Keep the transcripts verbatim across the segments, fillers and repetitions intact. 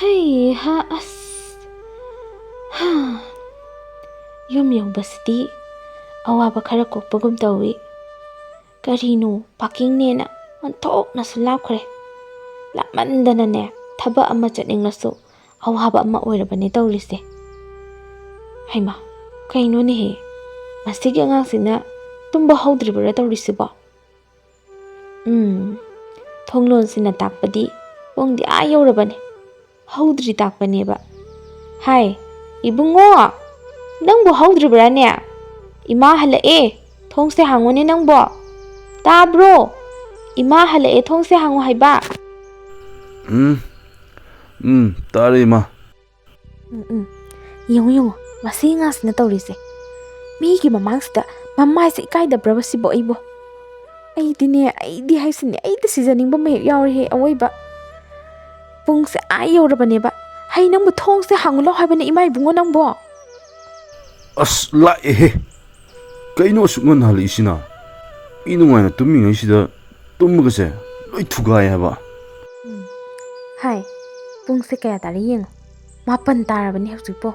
ꯍꯩ ꯍꯥ, ꯑꯁ꯫ ꯍꯥ꯫ ꯌꯨꯝ ꯌꯧꯕꯁꯤꯗꯤ ꯑꯋꯥꯕ ꯈꯔ ꯀꯣꯛꯄꯒꯨꯝ ꯇꯧꯏ꯫ ꯀꯔꯤꯅꯣ, ꯄꯥꯔꯀꯤꯡꯅꯦꯅ ꯑꯣꯟꯊꯣꯛꯅꯁꯨ ꯂꯥꯞꯈ꯭ꯔꯦ꯫ ꯂꯥꯞꯃꯟꯗꯅꯅꯦ, ꯊꯕꯛ ꯑꯃ ꯆꯠꯅꯤꯡꯂꯁꯨ ꯑꯋꯥꯕ ꯑꯃ ꯑꯣꯏꯔꯕꯅꯦ ꯇꯧꯔꯤꯁꯦ꯫ ꯍꯩꯃꯥ, ꯀꯩꯅꯣꯅꯦꯍꯦ? ꯃꯁꯤꯒꯤ ꯑꯉꯥꯡꯁꯤꯅ ꯇꯨꯝꯕ ꯍꯧꯗ꯭ꯔꯤꯕꯔꯥ ꯇꯧꯔꯤꯁꯤꯕꯣ? ꯎꯝ, ꯊꯣꯡ ꯂꯣꯟꯁꯤꯅ ꯇꯥꯛꯄꯗꯤ ꯄꯨꯡꯗꯤ ꯑꯥ ꯌꯧꯔꯕꯅꯦ꯫ ꯍꯧꯗ꯭ꯔꯤ ꯇꯥꯛꯄꯅꯦꯕ꯫ ꯍꯥꯏ, ꯏꯕꯨꯡꯉꯣ, ꯅꯪꯕꯨ ꯍꯧꯗ꯭ꯔꯤꯕ꯭ꯔꯥꯅꯦ? ꯏꯃꯥ ꯍꯜꯂꯛꯑꯦ, ꯊꯣꯡꯁꯦ ꯍꯥꯡꯉꯨꯅꯦ ꯅꯪꯕꯣ꯫ ꯇꯥꯕ꯭ꯔꯣ? ꯏꯃꯥ ꯍꯜꯂꯛꯑꯦ, ꯊꯣꯡꯁꯦ ꯍꯥꯡꯉꯨ ꯍꯥꯏꯕ꯫ ꯎꯝ, ꯎꯝ, ꯇꯥꯔꯦ, ꯏꯃꯥ꯫ ꯎꯝ, ꯎꯝ꯫ ꯌꯦꯡꯉꯨ, ꯌꯦꯡꯉꯨ, ꯃꯁꯤ ꯉꯥꯁꯤꯅ ꯇꯧꯔꯤꯁꯦ꯫ ꯃꯤꯒꯤ ꯃꯃꯥꯡꯁꯤꯗ ꯃꯃꯥꯏꯁꯦ ꯏꯀꯥꯏꯗꯕ꯭ꯔꯕ ꯁꯤꯕꯣ ꯑꯩꯕꯣ? ꯑꯩꯗꯤꯅꯦ, ꯑꯩꯗꯤ ꯍꯥꯏꯁꯤꯅꯦ, ꯑꯩꯗꯤ ꯁꯤꯖꯅꯤꯡꯕ ꯑꯃ ꯍꯦꯛ ꯌꯥꯎꯔꯦꯍꯦ, ꯑꯋꯣꯏꯕ꯫ ꯄꯨꯡꯁꯦ ꯑꯥ ꯌꯧꯔꯕꯅꯦꯕ꯫ ꯍꯩ, ꯅꯪꯕꯨ ꯊꯣꯡꯁꯦ ꯍꯥꯡꯉꯨ ꯂꯥꯎ ꯍꯥꯏꯕꯅꯦ, ꯏꯃꯥ ꯏꯕꯨꯡꯉꯣ ꯅꯪꯕꯣ꯫ ꯑꯁ, ꯂꯥꯛꯑꯦꯍꯦ! ꯀꯩꯅꯣ ꯑꯁꯨꯛ ꯉꯟꯅ ꯍꯜꯂꯛꯏꯁꯤꯅ? ꯃꯤ ꯅꯨꯡꯉꯥꯏꯅ ꯇꯨꯝꯃꯤꯉꯩꯁꯤꯗ ꯇꯨꯝꯕꯒꯁꯦ ꯂꯣꯏ ꯊꯨꯒꯥꯏ ꯍꯥꯏꯕ꯫ ꯎꯝ꯫ ꯍꯥꯏ, ꯄꯨꯡꯁꯦ ꯀꯌꯥ ꯇꯥꯔꯦ ꯌꯦꯡꯉꯣ꯫ ꯃꯥꯄꯟ ꯇꯥꯔꯕꯅꯦ ꯍꯧꯖꯤꯛꯄꯣ꯫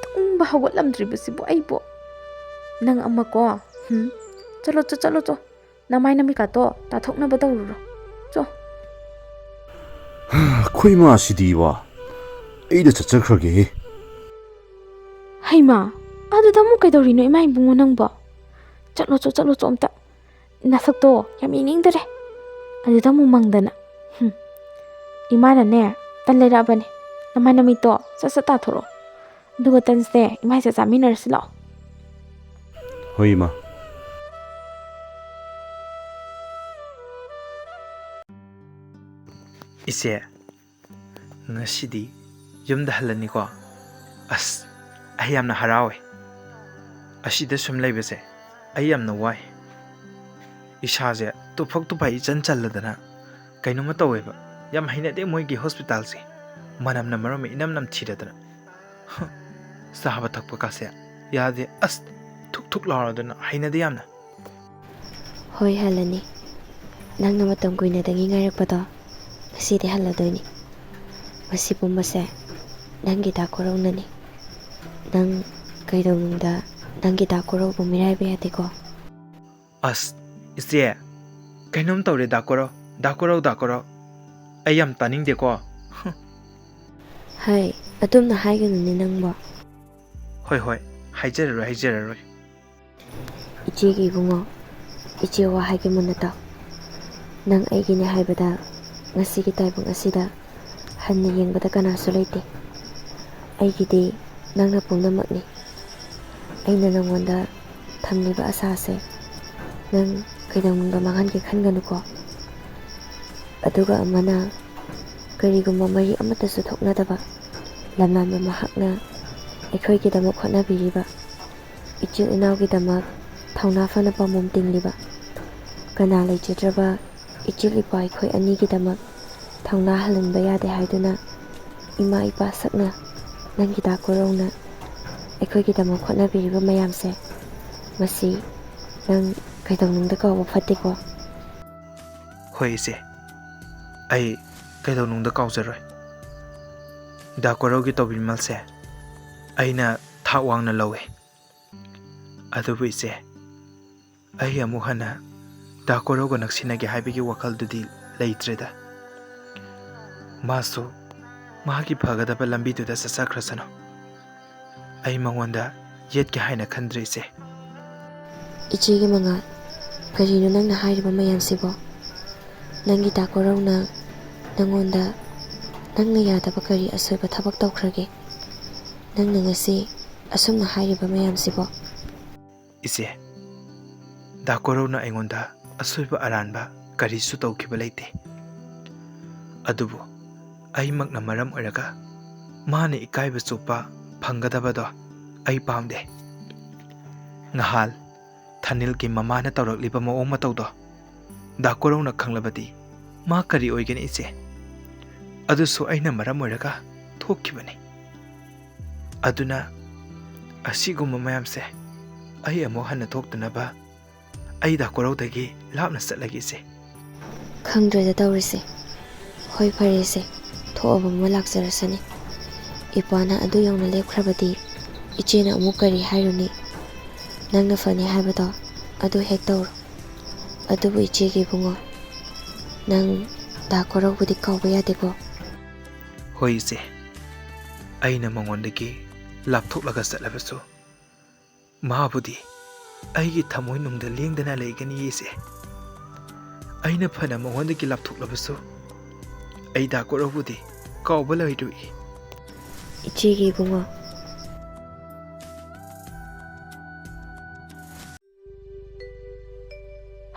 ꯇꯨꯝꯕ ꯍꯧꯒꯠꯂꯝꯗ꯭ꯔꯤꯕꯁꯤꯕꯨ ꯑꯩꯕꯨ꯫ ꯅꯪ ꯑꯃꯀꯣ, ꯍꯨꯝ, ꯆꯠꯂꯣ ꯆꯣ, ꯆꯠꯂꯣ ꯆꯣ꯫ ꯅꯃꯥꯏ ꯅꯃꯤꯠꯀꯥꯇꯣ ꯇꯥꯊꯣꯛꯅꯕ ꯇꯧꯔꯨꯔꯣ꯫ ꯆꯣ꯫ ꯑꯩꯈꯣꯏ ꯃꯥꯁꯤꯗꯤꯕ꯫ ꯑꯩꯗ ꯆꯠꯆꯈ꯭ꯔꯒꯦꯍꯦ꯫ ꯍꯩꯃꯥ, ꯑꯗꯨꯗ ꯑꯃꯨꯛ ꯀꯩꯗꯧꯔꯤꯅꯣ ꯏꯃꯥ ꯏꯕꯨꯡꯉꯣ ꯅꯪꯕꯣ? ꯆꯠꯂꯣ ꯆꯣ, ꯆꯠꯂꯣ ꯆꯣ ꯑꯝꯇ꯫ ꯅꯁꯛꯇꯣ ꯌꯥꯝ ꯌꯦꯡꯅꯤꯡꯗꯔꯦ꯫ ꯑꯗꯨꯗ ꯑꯃꯨꯛ ꯃꯪꯗꯅ꯫ ꯍꯨꯝ꯫ ꯏꯃꯥꯅꯅꯦ, ꯇꯟ ꯂꯩꯔꯛꯑꯕꯅꯦ꯫ ꯅꯃꯥꯏ ꯅꯃꯤꯠꯇꯣ ꯁꯠ ꯁꯠ ꯇꯥꯊꯣꯔꯛꯑꯣ꯫ ꯑꯗꯨꯒ ꯇꯟꯁꯦ ꯏꯃꯥꯏ ꯆꯥꯛ ꯆꯥꯃꯤꯟꯅꯔꯁꯤ ꯂꯥꯛꯑꯣ꯫ ꯍꯣꯏ, ꯏꯃꯥ꯫ ꯏꯆꯦ, ꯉꯁꯤꯗꯤ ꯌꯨꯝꯗ ꯍꯜꯂꯅꯤꯀꯣ? ꯑꯁ, ꯑꯩ ꯌꯥꯝꯅ ꯍꯔꯥꯎꯋꯦ꯫ ꯑꯁꯤꯗ ꯁꯨꯝ ꯂꯩꯕꯁꯦ ꯑꯩ ꯌꯥꯝꯅ ꯋꯥꯏ꯫ ꯏꯁꯥꯁꯦ ꯇꯨꯐꯛ ꯇꯨꯐꯩ ꯏꯆꯟ ꯆꯜꯂꯗꯅ ꯀꯩꯅꯣꯝꯃ ꯇꯧꯋꯦꯕ꯫ ꯌꯥꯝ ꯍꯩꯅꯗꯦ ꯃꯣꯏꯒꯤ ꯍꯣꯁꯄꯤꯇꯥꯜꯁꯦ꯫ ꯃꯅꯝꯅ ꯃꯔꯣꯝ ꯑꯃ ꯏꯅꯝ ꯅꯝꯊꯤꯔꯗꯅ꯫ ꯍ, ꯆꯥꯕ ꯊꯛꯄ ꯀꯥꯁꯦ ꯌꯥꯗꯦ꯫ ꯑꯁ, ꯊꯨꯛ ꯊꯨꯛ ꯂꯥꯎꯔꯗꯅ ꯍꯩꯅꯗꯦ ꯌꯥꯝꯅ꯫ ꯍꯣꯏ, ꯍꯜꯂꯅꯤ꯫ ꯅꯪꯅ ꯃꯇꯝ ꯀꯨꯏꯅꯗꯒꯤ ꯉꯥꯏꯔꯛꯄꯗꯣ, ꯉꯁꯤꯗꯤ ꯍꯜꯂꯗꯣꯏꯅꯤ꯫ ꯃꯁꯤ ꯄꯨꯝꯕꯁꯦ ꯅꯪꯒꯤ ꯗꯥ ꯀꯣꯔꯧꯅꯅꯤ꯫ ꯅꯪ ꯀꯩꯗꯧꯅꯨꯡꯗ ꯅꯪꯒꯤ ꯗꯥ ꯀꯣꯔꯧꯕꯨ ꯃꯤꯔꯥꯏꯕ ꯌꯥꯗꯦꯀꯣ꯫ ꯑꯁ, ꯏꯆꯦ, ꯀꯩꯅꯣꯝ ꯇꯧꯔꯦ, ꯗꯥ ꯀꯣꯔꯧ, ꯗꯥ ꯀꯣꯔꯧ, ꯗꯥ ꯀꯣꯔꯧ꯫ ꯑꯩ ꯌꯥꯝ ꯇꯥꯅꯤꯡꯗꯦꯀꯣ꯫ ꯍꯩ, ꯑꯗꯨꯝꯅ ꯍꯥꯏꯒꯅꯨꯅꯦ ꯅꯪꯕꯣ꯫ ꯍꯣꯏ, ꯍꯣꯏ, ꯍꯥꯏꯖꯔꯔꯣꯏ, ꯍꯥꯏꯖꯔꯔꯣꯏ꯫ ꯏꯆꯦꯒꯤ ꯏꯕꯨꯡꯉꯣ, ꯏꯆꯦ ꯋꯥ ꯍꯥꯏꯒꯦ ꯃꯨꯟꯅ ꯇꯥꯎ꯫ ꯅꯪ ꯑꯩꯒꯤꯅꯦ ꯍꯥꯏꯕꯗ ꯉꯁꯤꯒꯤ ꯇꯥꯏꯕꯪ ꯑꯁꯤꯗ ꯍꯟꯅ ꯌꯦꯡꯕꯗ ꯀꯅꯥꯁꯨ ꯂꯩꯇꯦ꯫ ꯑꯩꯒꯤꯗꯤ ꯅꯪꯅ ꯄꯨꯝꯅꯃꯛꯅꯤ꯫ ꯑꯩꯅ ꯅꯪꯉꯣꯟꯗ ꯊꯝꯂꯤꯕ ꯑꯁꯥꯁꯦ ꯅꯪ ꯀꯩꯗꯧꯅꯨꯡꯗ ꯃꯥꯡꯍꯟꯒꯦ ꯈꯟꯒꯅꯨꯀꯣ꯫ ꯑꯗꯨꯒ ꯑꯃꯅ, ꯀꯔꯤꯒꯨꯝꯕ ꯃꯔꯤ ꯑꯃꯠꯇꯁꯨ ꯊꯣꯛꯅꯗꯕ ꯂꯝꯂꯥꯟꯕ ꯃꯍꯥꯛꯅ ꯑꯩꯈꯣꯏꯒꯤꯗꯃꯛ ꯍꯣꯠꯅꯕꯤꯔꯤꯕ, ꯏꯆꯤꯜ ꯏꯅꯥꯎꯒꯤꯗꯃꯛ ꯊꯧꯅꯥ ꯐꯅ ꯄꯥꯝꯕꯣꯝ ꯇꯤꯡꯂꯤꯕ, ꯀꯅꯥ ꯂꯩꯖꯗ꯭ꯔꯕ ꯏꯆꯤꯜ ꯏꯄ꯭ꯋꯥ ꯑꯩꯈꯣꯏ ꯑꯅꯤꯒꯤꯗꯃꯛ ꯊꯧꯅꯥ ꯍꯜꯍꯟꯕ ꯌꯥꯗꯦ ꯍꯥꯏꯗꯨꯅ ꯏꯃꯥ ꯏꯄꯥ ꯁꯛꯅ ꯅꯪꯒꯤ ꯗꯥ ꯀꯣꯔꯧꯅ ꯑꯩꯈꯣꯏꯒꯤꯗꯃꯛ ꯍꯣꯠꯅꯕꯤꯔꯤꯕ ꯃꯌꯥꯝꯁꯦ, ꯃꯁꯤ ꯅꯪ ꯀꯩꯗꯧꯅꯨꯡꯗ ꯀꯥꯎꯕ ꯐꯠꯇꯦꯀꯣ꯫ ꯍꯣꯏ ꯏꯆꯦ, ꯑꯩ ꯀꯩꯗꯧꯅꯨꯡꯗ ꯀꯥꯎꯖꯔꯣꯏ꯫ ꯗꯥ ꯀꯣꯔꯧꯒꯤ ꯇꯧꯕꯤꯃꯜꯁꯦ ꯑꯩꯅ ꯊꯥꯛ ꯋꯥꯡꯅ ꯂꯧꯏ꯫ ꯑꯗꯨꯕꯨ ꯏꯆꯦ, ꯑꯩ ꯑꯃꯨꯛ ꯍꯟꯅ ꯗꯥ ꯀꯣꯔꯧꯒ ꯅꯛꯁꯤꯟꯅꯒꯦ ꯍꯥꯏꯕꯒꯤ ꯋꯥꯈꯜꯗꯨꯗꯤ ꯂꯩꯇ꯭ꯔꯦꯗ꯫ ꯃꯥꯁꯨ ꯃꯍꯥꯛꯀꯤ ꯐꯒꯗꯕ ꯂꯝꯕꯤꯗꯨꯗ ꯆꯠꯆꯈ꯭ꯔꯁꯅꯨ꯫ ꯑꯩ ꯃꯉꯣꯟꯗ ꯌꯦꯠꯀꯦ ꯍꯥꯏꯅ ꯈꯟꯗ꯭ꯔꯦ, ꯏꯆꯦ꯫ ꯏꯆꯦꯒꯤ ꯃꯉꯥꯜ, ꯀꯔꯤꯅꯣ ꯅꯪꯅ ꯍꯥꯏꯔꯤꯕ ꯃꯌꯥꯝꯁꯤꯕꯣ? ꯅꯪꯒꯤ ꯗꯥ ꯀꯣꯔꯧꯅ ꯅꯪꯉꯣꯟꯗ ꯅꯪꯅ ꯌꯥꯗꯕ ꯀꯔꯤ ꯑꯁꯣꯏꯕ ꯊꯕꯛ ꯇꯧꯈ꯭ꯔꯒꯦ? ꯅꯪꯅ ꯉꯁꯤ ꯑꯁꯨꯝꯅ ꯍꯥꯏꯔꯤꯕ ꯃꯌꯥꯝꯁꯤꯕꯣ? ꯏꯆꯦ, ꯗꯥ ꯀꯣꯔꯧꯅ ꯑꯩꯉꯣꯟꯗ ꯑꯁꯣꯏꯕ ꯑꯔꯥꯟꯕ ꯀꯔꯤꯁꯨ ꯇꯧꯈꯤꯕ ꯂꯩꯇꯦ꯫ ꯑꯗꯨꯕꯨ ꯑꯩꯃꯛꯅ ꯃꯔꯝ ꯑꯣꯏꯔꯒ ꯃꯥꯅ ꯏꯀꯥꯏꯕ ꯆꯨꯞꯄ ꯐꯪꯒꯗꯕꯗꯣ ꯑꯩ ꯄꯥꯝꯗꯦ꯫ ꯉꯍꯥꯜ ꯊꯥꯅꯤꯜꯒꯤ ꯃꯃꯥꯅ ꯇꯧꯔꯛꯂꯤꯕ ꯃꯑꯣꯡ ꯃꯇꯧꯗꯣ ꯗꯥ ꯀꯣꯔꯧꯅ ꯈꯪꯂꯕꯗꯤ ꯃꯥ ꯀꯔꯤ ꯑꯣꯏꯒꯅꯤ, ꯏꯆꯦ? ꯑꯗꯨꯁꯨ ꯑꯩꯅ ꯃꯔꯝ ꯑꯣꯏꯔꯒ ꯊꯣꯛꯈꯤꯕꯅꯤ꯫ ꯑꯗꯨꯅ ꯑꯁꯤꯒꯨꯝꯕ ꯃꯌꯥꯝꯁꯦ ꯑꯩ ꯑꯃꯨꯛ ꯍꯟꯅ ꯊꯣꯛꯇꯅꯕ ꯑꯩ ꯗꯥ ꯀꯣꯔꯧꯗꯒꯤ ꯂꯥꯞꯅ ꯆꯠꯂꯒꯦ, ꯏꯆꯦ꯫ ꯈꯪꯗ꯭ꯔꯦꯗ ꯇꯧꯔꯤꯁꯦ꯫ ꯍꯣꯏ, ꯐꯔꯦꯁꯦ, ꯄꯣꯛꯑꯕ ꯑꯃ ꯂꯥꯛꯆꯔꯁꯅꯤ꯫ ꯏꯄ꯭ꯋꯥꯅ ꯑꯗꯨ ꯌꯧꯅ ꯂꯦꯞꯈ꯭ꯔꯕꯗꯤ ꯏꯆꯦꯅ ꯑꯃꯨꯛ ꯀꯔꯤ ꯍꯥꯏꯔꯨꯅꯤ? ꯅꯪꯅ ꯐꯅꯤ ꯍꯥꯏꯕꯗꯣ ꯑꯗꯨ ꯍꯦꯛ ꯇꯧꯔꯣ꯫ ꯑꯗꯨꯕꯨ ꯏꯆꯦꯒꯤ ꯏꯕꯨꯡꯉꯣ, ꯅꯪ ꯗꯥ ꯀꯣꯔꯧꯕꯨꯗꯤ ꯀꯥꯎꯕ ꯌꯥꯗꯦꯀꯣ꯫ ꯍꯣꯏ ꯏꯆꯦ, ꯑꯩꯅ ꯃꯉꯣꯟꯗꯒꯤ ꯂꯥꯞꯊꯣꯛꯂꯒ ꯆꯠꯂꯕꯁꯨ ꯃꯥꯕꯨꯗꯤ ꯑꯩꯒꯤ ꯊꯃꯣꯏꯅꯨꯡꯗ ꯂꯦꯡꯗꯅ ꯂꯩꯒꯅꯤ ꯏꯆꯦ꯫ ꯑꯩꯅ ꯐꯅ ꯃꯉꯣꯟꯗꯒꯤ ꯂꯥꯞꯊꯣꯛꯂꯕꯁꯨ ꯑꯩ ꯗꯥ ꯀꯣꯔꯧꯕꯨꯗꯤ ꯀꯥꯎꯕ ꯂꯩꯔꯣꯏ꯫ ꯏꯆꯦꯒꯤ ꯏꯕꯨꯡꯉꯣ꯫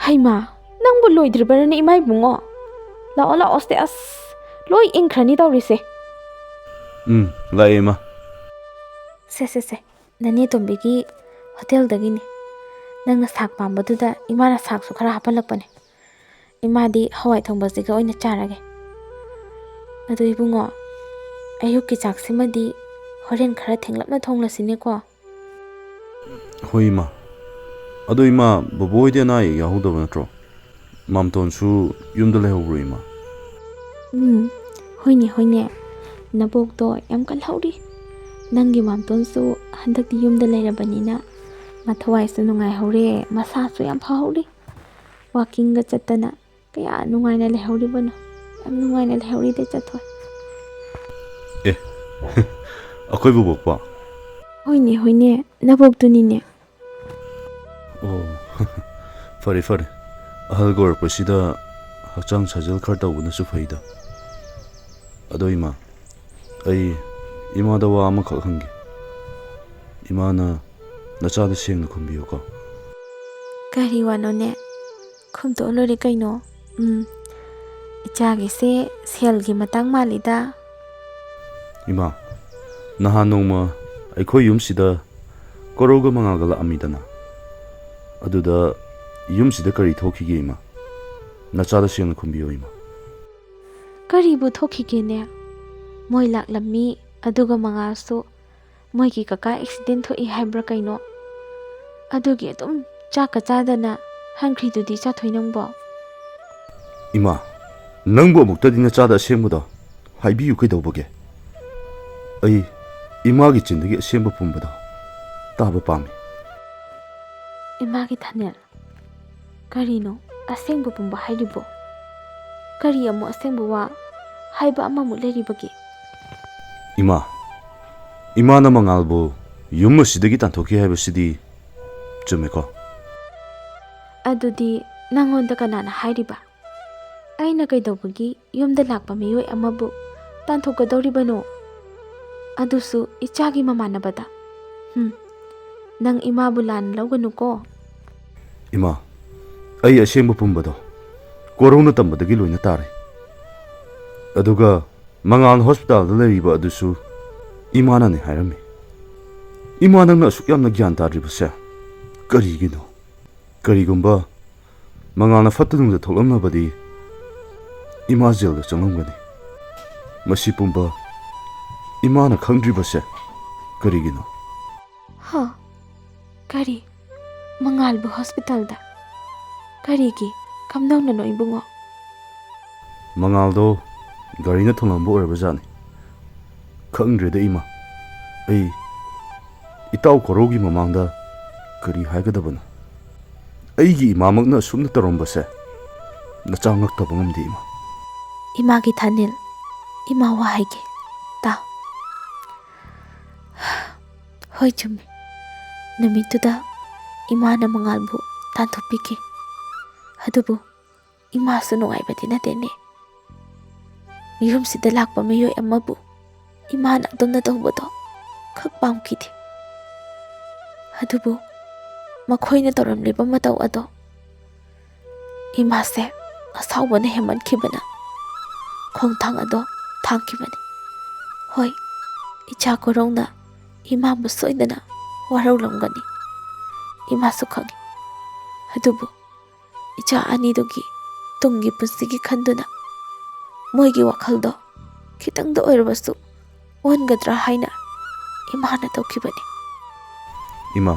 ꯍꯩꯃꯥ, ꯅꯪꯕꯨ ꯂꯣꯏꯗ꯭ꯔꯤꯕꯔꯅꯦ ꯏꯃꯥ ꯏꯕꯨꯡꯉꯣ? ꯂꯥꯛꯑꯣ, ꯂꯥꯛꯑꯣ ꯁꯦ, ꯑꯁ, ꯂꯣꯏ ꯏꯪꯈ꯭ꯔꯅꯤ ꯇꯧꯔꯤꯁꯦ꯫ ꯎꯝ, ꯂꯥꯛꯑꯦ ꯏꯃꯥ꯫ ꯁꯦ, ꯁꯦ, ꯁꯦ, ꯅꯅꯦ ꯇꯣꯝꯕꯤꯒꯤ ꯍꯣꯇꯦꯜꯗꯒꯤꯅꯦ꯫ ꯅꯪꯅ ꯁꯥꯛ ꯄꯥꯝꯕꯗꯨꯗ ꯏꯃꯥꯅ ꯁꯥꯛꯁꯨ ꯈꯔ ꯍꯥꯞꯄꯜꯂꯛꯄꯅꯦ꯫ ꯏꯃꯥꯗꯤ ꯍꯋꯥꯏ ꯊꯣꯡꯕꯁꯤꯒ ꯑꯣꯏꯅ ꯆꯥꯔꯒꯦ꯫ ꯑꯗꯣ ꯏꯕꯨꯡꯉꯣ, ꯑꯌꯨꯛꯀꯤ ꯆꯥꯛꯁꯤꯃꯗꯤ ꯍꯣꯔꯦꯟ ꯈꯔ ꯊꯦꯡꯂꯞꯅ ꯊꯣꯡꯂꯁꯤꯅꯦꯀꯣ꯫ ꯍꯣꯏ ꯏꯃꯥ꯫ ꯑꯗꯣ ꯏꯃꯥ, ꯕꯣꯕꯣ ꯍꯣꯏꯗꯤ ꯑꯅꯥ ꯑꯌꯦꯛ ꯌꯥꯎꯍꯧꯗꯕ ꯅꯠꯇ꯭ꯔꯣ? ꯃꯥꯝꯇꯣꯟꯁꯨ ꯌꯨꯝꯗ ꯂꯩꯍꯧꯕ꯭ꯔꯣ ꯏꯃꯥ? ꯎꯝ, ꯍꯣꯏꯅꯦ, ꯍꯣꯏꯅꯦ꯫ ꯅꯕꯣꯛꯇꯣ ꯌꯥꯝ ꯀꯜꯍꯧꯔꯤ꯫ ꯅꯪꯒꯤ ꯃꯥꯝꯇꯣꯟꯁꯨ ꯍꯟꯗꯛꯇꯤ ꯌꯨꯝꯗ ꯂꯩꯔꯕꯅꯤꯅ ꯃꯊꯋꯥꯏꯁꯨ ꯅꯨꯡꯉꯥꯏꯍꯧꯔꯦ, ꯃꯁꯥꯁꯨ ꯌꯥꯝ ꯐꯍꯧꯔꯤ꯫ ꯋꯥꯀꯤꯡꯒ ꯆꯠꯇꯅ ꯀꯌꯥ ꯅꯨꯡꯉꯥꯏꯅ ꯂꯩꯍꯧꯔꯤꯕꯅꯣ꯫ ꯌꯥꯝ ꯅꯨꯡꯉꯥꯏꯅ ꯂꯩꯍꯧꯔꯤꯗ ꯆꯠꯊꯣꯏ꯫ ꯑꯦ, ꯑꯩꯈꯣꯏ ꯕꯣꯕꯣꯛꯄꯣ? ꯍꯣꯏꯅꯦ, ꯍꯣꯏꯅꯦ, ꯅꯕꯣꯛꯇꯨꯅꯤꯅꯦ꯫ ꯑꯣ, ꯐꯔꯦ, ꯐꯔꯦ꯫ ꯑꯍꯜꯒ ꯑꯣꯏꯔꯛꯄꯁꯤꯗ ꯍꯛꯆꯥꯡ ꯁꯥꯖꯦꯜ ꯈꯔ ꯇꯧꯕꯅꯁꯨ ꯐꯩꯗ꯫ ꯑꯗꯣ ꯏꯃꯥ, ꯑꯩ ꯏꯃꯥꯗ ꯋꯥ ꯑꯃꯈꯛ ꯍꯪꯒꯦ꯫ ꯏꯃꯥꯅ ꯅꯆꯥꯗ ꯁꯦꯡꯅ ꯈꯨꯝꯕꯤꯌꯨꯀꯣ꯫ ꯀꯔꯤ ꯋꯥꯅꯣꯅꯦ? ꯈꯨꯝꯇꯣꯛꯑ ꯂꯣꯏꯔꯦ ꯀꯩꯅꯣ꯫ ꯎꯝ, ꯏꯆꯥꯒꯤꯁꯦ ꯁꯦꯜꯒꯤ ꯃꯇꯥꯡ ꯃꯥꯜꯂꯤꯗ꯫ ꯏꯃꯥ, ꯅꯍꯥꯟ ꯅꯣꯡꯃ ꯑꯩꯈꯣꯏ ꯌꯨꯝꯁꯤꯗ ꯀꯣꯔꯧꯒ ꯃꯉꯥꯜꯒ ꯂꯥꯛꯑꯝꯃꯤꯗꯅ, ꯑꯗꯨꯗ ꯌꯨꯝꯁꯤꯗ ꯀꯔꯤ ꯊꯣꯛꯈꯤꯒꯦ ꯏꯃꯥ? ꯅꯆꯥꯗ ꯁꯦꯡꯅ ꯈꯨꯝꯕꯤꯌꯣ ꯏꯃꯥ꯫ ꯀꯔꯤꯕꯨ ꯊꯣꯛꯈꯤꯒꯦꯅꯦ? ꯃꯣꯏ ꯂꯥꯛꯂꯝꯃꯤ, ꯑꯗꯨꯒ ꯃꯉꯥꯜꯁꯨ ꯃꯣꯏꯒꯤ ꯀꯀꯥ ꯑꯦꯛꯁꯤꯗꯦꯟ ꯊꯣꯛꯏ ꯍꯥꯏꯕ꯭ꯔꯥ ꯀꯩꯅꯣ? ꯑꯗꯨꯒꯤ ꯑꯗꯨꯝ ꯆꯥꯛꯀ ꯆꯥꯗꯅ ꯍꯟꯈ꯭ꯔꯤꯗꯨꯗꯤ ꯆꯥꯊꯣꯏ ꯅꯪꯕꯣ꯫ ꯏꯃꯥ, ꯅꯪꯕꯨ ꯑꯃꯨꯛꯇꯗꯤ ꯅꯆꯥꯗ ꯑꯁꯦꯡꯕꯗꯣ ꯍꯥꯏꯕꯤꯌꯨ, ꯀꯩꯗꯧꯕꯒꯦ? ꯑꯩ ꯏꯃꯥꯒꯤ ꯆꯤꯟꯗꯒꯤ ꯑꯁꯦꯡꯕ ꯄꯨꯝꯕꯗꯣ ꯇꯥꯕ ꯄꯥꯝꯃꯤ꯫ ꯏꯃꯥꯒꯤ ꯊꯥꯅꯦꯜ, ꯀꯔꯤꯅꯣ ꯑꯁꯦꯡꯕ ꯄꯨꯝꯕ ꯍꯥꯏꯔꯤꯕꯣ? ꯀꯔꯤ ꯑꯃꯨꯛ ꯑꯁꯦꯡꯕ ꯋꯥ ꯍꯥꯏꯕ ꯑꯃꯃꯨꯛ ꯂꯩꯔꯤꯕꯒꯦ? ꯏꯃꯥ, ꯏꯃꯥꯅ ꯃꯉꯥꯜꯕꯨ ꯌꯨꯝ ꯑꯁꯤꯗꯒꯤ ꯇꯥꯟꯊꯣꯛꯈꯤ ꯍꯥꯏꯕꯁꯤꯗꯤ ꯆꯨꯝꯃꯦꯀꯣ? ꯑꯗꯨꯗꯤ ꯅꯪꯉꯣꯟꯗ ꯀꯅꯥꯅ ꯍꯥꯏꯔꯤꯕ? ꯑꯩꯅ ꯀꯩꯗꯧꯕꯒꯤ ꯌꯨꯝꯗ ꯂꯥꯛꯄ ꯃꯤꯑꯣꯏ ꯑꯃꯕꯨ ꯇꯥꯟꯊꯣꯛꯀꯗꯧꯔꯤꯕꯅꯣ? ꯑꯗꯨꯁꯨ ꯏꯆꯥꯒꯤ ꯃꯃꯥꯟꯅꯕꯗ꯫ ꯍꯨꯝ, ꯅꯪ ꯏꯃꯥꯕꯨ ꯂꯥꯟꯅ ꯂꯧꯒꯅꯨꯀꯣ꯫ ꯏꯃꯥ, ꯑꯩ ꯑꯁꯦꯡꯕ ꯄꯨꯝꯕꯗꯣ ꯀꯣꯔꯧꯅ ꯇꯝꯕꯗꯒꯤ ꯂꯣꯏꯅ ꯇꯥꯔꯦ꯫ ꯑꯗꯨꯒ ꯃꯉꯥꯜ ꯍꯣꯁꯄꯤꯇꯥꯜꯗ ꯂꯩꯔꯤꯕ ꯑꯗꯨꯁꯨ ꯏꯃꯥꯅꯅꯦ ꯍꯥꯏꯔꯝꯃꯤ꯫ ꯏꯃꯥ, ꯅꯪꯅ ꯑꯁꯨꯛ ꯌꯥꯝꯅ ꯒ꯭ꯌꯥꯟ ꯇꯥꯗ꯭ꯔꯤꯕꯁꯦ ꯀꯔꯤꯒꯤꯅꯣ? ꯀꯔꯤꯒꯨꯝꯕ ꯃꯉꯥꯜꯅ ꯐꯠꯇ ꯅꯨꯡꯗ ꯊꯣꯛꯂꯝꯂꯕꯗꯤ ꯏꯃꯥ ꯖꯦꯜꯗ ꯆꯪꯂꯝꯒꯅꯤ꯫ ꯃꯁꯤ ꯄꯨꯝꯕ ꯏꯃꯥꯅ ꯈꯪꯗ꯭ꯔꯤꯕꯁꯦ ꯀꯔꯤꯒꯤꯅꯣ? ꯍꯥ? ꯀꯔꯤ? ꯃꯉꯥꯜꯕꯨ ꯍꯣꯁꯄꯤꯇꯥꯜꯗ? ꯀꯔꯤꯒꯤ? ꯀꯝꯗꯧꯅꯅꯣ ꯏꯕꯨꯡꯉꯣ? ꯃꯉꯥꯜꯗꯣ ꯒꯥꯔꯤꯅ ꯊꯣꯝꯂꯝꯕ ꯑꯣꯏꯔꯕꯖꯥꯠꯅꯤ꯫ ꯈꯪꯗ꯭ꯔꯦꯗ ꯏꯃꯥ, ꯑꯩ ꯏꯇꯥꯎ ꯀꯣꯔꯧꯒꯤ ꯃꯃꯥꯡꯗ ꯀꯔꯤ ꯍꯥꯏꯒꯗꯕꯅꯣ? ꯑꯩꯒꯤ ꯏꯃꯥꯃꯛꯅ ꯑꯁꯨꯝꯅ ꯇꯧꯔꯝꯕꯁꯦ ꯅꯆꯥ ꯉꯛꯇꯕ ꯉꯝꯗꯦ ꯏꯃꯥ꯫ ꯏꯃꯥꯒꯤ ꯊꯥꯅꯤꯜ, ꯏꯃꯥ ꯋꯥ ꯍꯥꯏꯒꯦ, ꯇꯥꯎ꯫ ꯍꯣꯏ, ꯆꯨꯝꯃꯤ꯫ ꯅꯨꯃꯤꯠꯇꯨꯗ ꯏꯃꯥꯅ ꯃꯉꯥꯜꯕꯨ ꯇꯥꯟꯊꯣꯛꯄꯤꯈꯤ꯫ ꯑꯗꯨꯕꯨ ꯏꯃꯥꯁꯨ ꯅꯨꯡꯉꯥꯏꯕꯗꯤ ꯅꯠꯇꯦꯅꯦ꯫ ꯌꯨꯝꯁꯤꯗ ꯂꯥꯛꯄ ꯃꯤꯑꯣꯏ ꯑꯃꯕꯨ ꯏꯃꯥꯅ ꯑꯗꯨꯝꯅ ꯇꯧꯕꯗꯣ ꯈꯛ ꯄꯥꯝꯈꯤꯗꯦ꯫ ꯑꯗꯨꯕꯨ ꯃꯈꯣꯏꯅ ꯇꯧꯔꯝꯂꯤꯕ ꯃꯇꯧ ꯑꯗꯣ ꯏꯃꯥꯁꯦ ꯑꯁꯥꯎꯕꯅ ꯍꯦꯟꯃꯟꯈꯤꯕꯅ ꯈꯣꯡꯊꯥꯡ ꯑꯗꯣ ꯊꯥꯡꯈꯤꯕꯅꯤ꯫ ꯍꯣꯏ, ꯏꯆꯥ ꯀꯣꯔꯧꯅ ꯏꯃꯥꯕꯨ ꯁꯣꯏꯗꯅ ꯋꯥꯔꯧꯂꯝꯒꯅꯤ, ꯏꯃꯥꯁꯨ ꯈꯪꯏ꯫ ꯑꯗꯨꯕꯨ ꯏꯆꯥ ꯑꯅꯤꯗꯨꯒꯤ ꯇꯨꯡꯒꯤ ꯄꯨꯟꯁꯤꯒꯤ ꯈꯟꯗꯨꯅ ꯃꯣꯏꯒꯤ ꯋꯥꯈꯜꯗꯣ ꯈꯤꯇꯪꯗ ꯑꯣꯏꯔꯕꯁꯨ ꯑꯣꯟꯒꯗ꯭ꯔꯥ ꯍꯥꯏꯅ ꯏꯃꯥꯅ ꯇꯧꯈꯤꯕꯅꯤ꯫ ꯏꯃꯥ,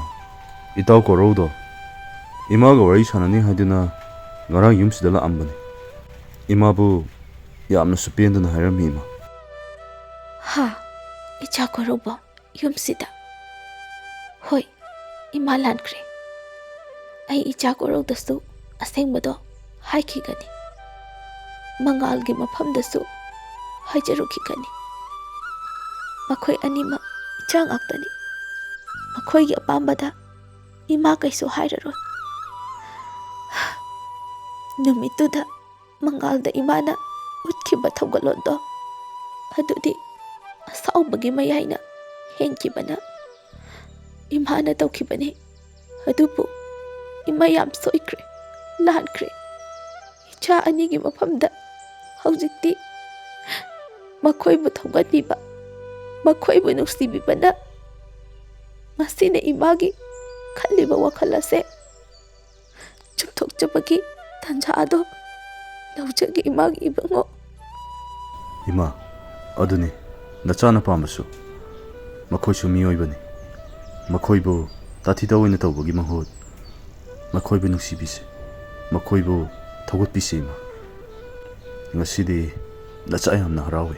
ꯏꯇꯥꯎ ꯀꯣꯔꯧꯗꯣ ꯏꯃꯥꯒ ꯋꯥꯔꯤ ꯁꯥꯟꯅꯅꯤ ꯍꯥꯏꯗꯨꯅ ꯉꯔꯥꯡ ꯌꯨꯝꯁꯤꯗ ꯂꯥꯛꯑꯝꯕꯅꯤ꯫ ꯏꯃꯥꯕꯨ ꯌꯥꯝꯅꯁꯨ ꯄꯦꯟꯗꯅ ꯍꯥꯏꯔꯝꯃꯤ ꯏꯃꯥ꯫ ꯍꯥ? ꯏꯆꯥ ꯀꯣꯔꯧꯕ ꯌꯨꯝꯁꯤꯗ? ꯍꯣꯏ, ꯏꯃꯥ ꯂꯥꯟꯈ꯭ꯔꯦ꯫ ꯑꯩ ꯏꯆꯥ ꯀꯣꯔꯧꯗꯁꯨ ꯑꯁꯦꯡꯕꯗꯣ ꯍꯥꯏꯈꯤꯒꯅꯤ꯫ ꯃꯉꯥꯜꯒꯤ ꯃꯐꯝꯗꯁꯨ ꯍꯥꯏꯖꯔꯨꯈꯤꯒꯅꯤ꯫ ꯃꯈꯣꯏ ꯑꯅꯤꯃꯛ ꯏꯆꯥ ꯉꯥꯛꯇꯅꯤ꯫ ꯃꯈꯣꯏꯒꯤ ꯑꯄꯥꯝꯕꯗ ꯏꯃꯥ ꯀꯩꯁꯨ ꯍꯥꯏꯔꯔꯣꯏ꯫ ꯅꯨꯃꯤꯠꯇꯨꯗ ꯃꯉꯥꯜꯗ ꯏꯃꯥꯅ ꯎꯠꯈꯤꯕ ꯊꯧꯒꯜꯂꯣꯟꯗꯣ, ꯑꯗꯨꯗꯤ ꯑꯁꯥꯎꯕꯒꯤ ꯃꯌꯥꯏꯅ ꯍꯦꯟꯈꯤꯕꯅ ꯏꯃꯥꯅ ꯇꯧꯈꯤꯕꯅꯤ꯫ ꯑꯗꯨꯕꯨ ꯏꯃꯥ ꯌꯥꯝ ꯁꯣꯏꯈ꯭ꯔꯦ, ꯂꯥꯟꯈ꯭ꯔꯦ꯫ ꯏꯆꯥ ꯑꯅꯤꯒꯤ ꯃꯐꯝꯗ ꯍꯧꯖꯤꯛꯇꯤ ꯃꯈꯣꯏꯕꯨ ꯊꯧꯒꯠꯄꯤꯕ, ꯃꯈꯣꯏꯕꯨ ꯅꯨꯡꯁꯤꯕꯤꯕꯅ ꯉꯁꯤꯅ ꯏꯃꯥꯒꯤ ꯈꯜꯂꯤꯕ ꯋꯥꯈꯜ ꯑꯁꯦ ꯆꯨꯝꯊꯣꯛꯆꯕꯒꯤ ꯇꯥꯟꯖꯥ ꯑꯗꯣ ꯂꯧꯖꯒꯦ, ꯏꯃꯥꯒꯤ ꯏꯕꯨꯡꯉꯣ꯫ ꯏꯃꯥ, ꯑꯗꯨꯅꯤ, ꯅꯆꯥꯅ ꯄꯥꯝꯕꯁꯨ꯫ ꯃꯈꯣꯏꯁꯨ ꯃꯤꯑꯣꯏꯕꯅꯤ꯫ ꯃꯈꯣꯏꯕꯨ ꯇꯥꯊꯤ ꯇꯥꯑꯣꯏꯅ ꯇꯧꯕꯒꯤ ꯃꯍꯨꯠ, ꯃꯈꯣꯏꯕꯨ ꯅꯨꯡꯁꯤꯕꯤꯁꯤ, ꯃꯈꯣꯏꯕꯨ ꯊꯧꯒꯠꯄꯤꯁꯤ, ꯏꯃꯥ꯫ ꯉꯁꯤꯗꯤ ꯅꯆꯥ ꯌꯥꯝꯅ ꯍꯔꯥꯎꯏ꯫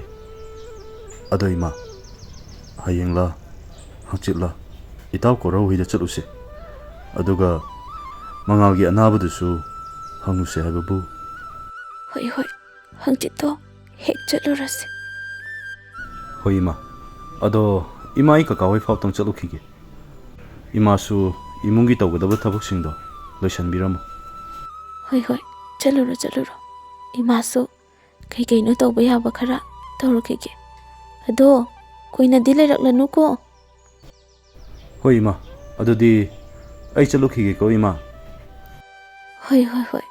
ꯑꯗꯣ ꯏꯃꯥ, ꯍꯌꯦꯡꯂ ꯍꯪꯆꯤꯠꯂ ꯏꯇꯥꯎ ꯀꯣꯔꯧ ꯍꯣꯏꯗ ꯆꯠꯂꯨꯁꯦ꯫ ꯑꯗꯨꯒ ꯃꯉꯥꯜꯒꯤ ꯑꯅꯥꯕꯗꯨꯁꯨ ꯍꯪꯉꯨꯁꯦ ꯍꯥꯏꯕꯕꯨ꯫ ꯍꯣꯏ, ꯍꯣꯏ, ꯍꯪꯆꯤꯠꯇꯣ ꯍꯦꯛ ꯆꯠꯂꯨꯔꯁꯦ꯫ ꯍꯣꯏ ꯏꯃꯥ, ꯑꯗꯣ ꯏꯃꯥ, ꯑꯩ ꯀꯀꯥ ꯍꯣꯏ ꯐꯥꯎꯇꯪ ꯆꯠꯂꯨꯈꯤꯒꯦ꯫ ꯏꯃꯥꯁꯨ ꯏꯃꯨꯡꯒꯤ ꯇꯧꯒꯗꯕ ꯊꯕꯛꯁꯤꯡꯗꯣ ꯂꯣꯏꯁꯤꯟꯕꯤꯔꯝꯃꯣ꯫ ꯍꯣꯏ, ꯍꯣꯏ, ꯆꯠꯂꯨꯔꯣ, ꯆꯠꯂꯨꯔꯣ꯫ ꯏꯃꯥꯁꯨ ꯀꯩ ꯀꯩꯅꯣ ꯇꯧꯕ ꯌꯥꯕ ꯈꯔ ꯇꯧꯔꯨꯈꯤꯒꯦ꯫ ꯑꯗꯣ ꯀꯨꯏꯅꯗꯤ ꯂꯩꯔꯛꯂꯅꯨꯀꯣ꯫ ꯍꯣꯏ ꯏꯃꯥ, ꯑꯗꯨꯗꯤ ꯑꯩ ꯆꯠꯂꯨꯈꯤꯒꯦꯀꯣ ꯏꯃꯥ꯫ ꯍꯣꯏ, ꯍꯣꯏ, ꯍꯣꯏ,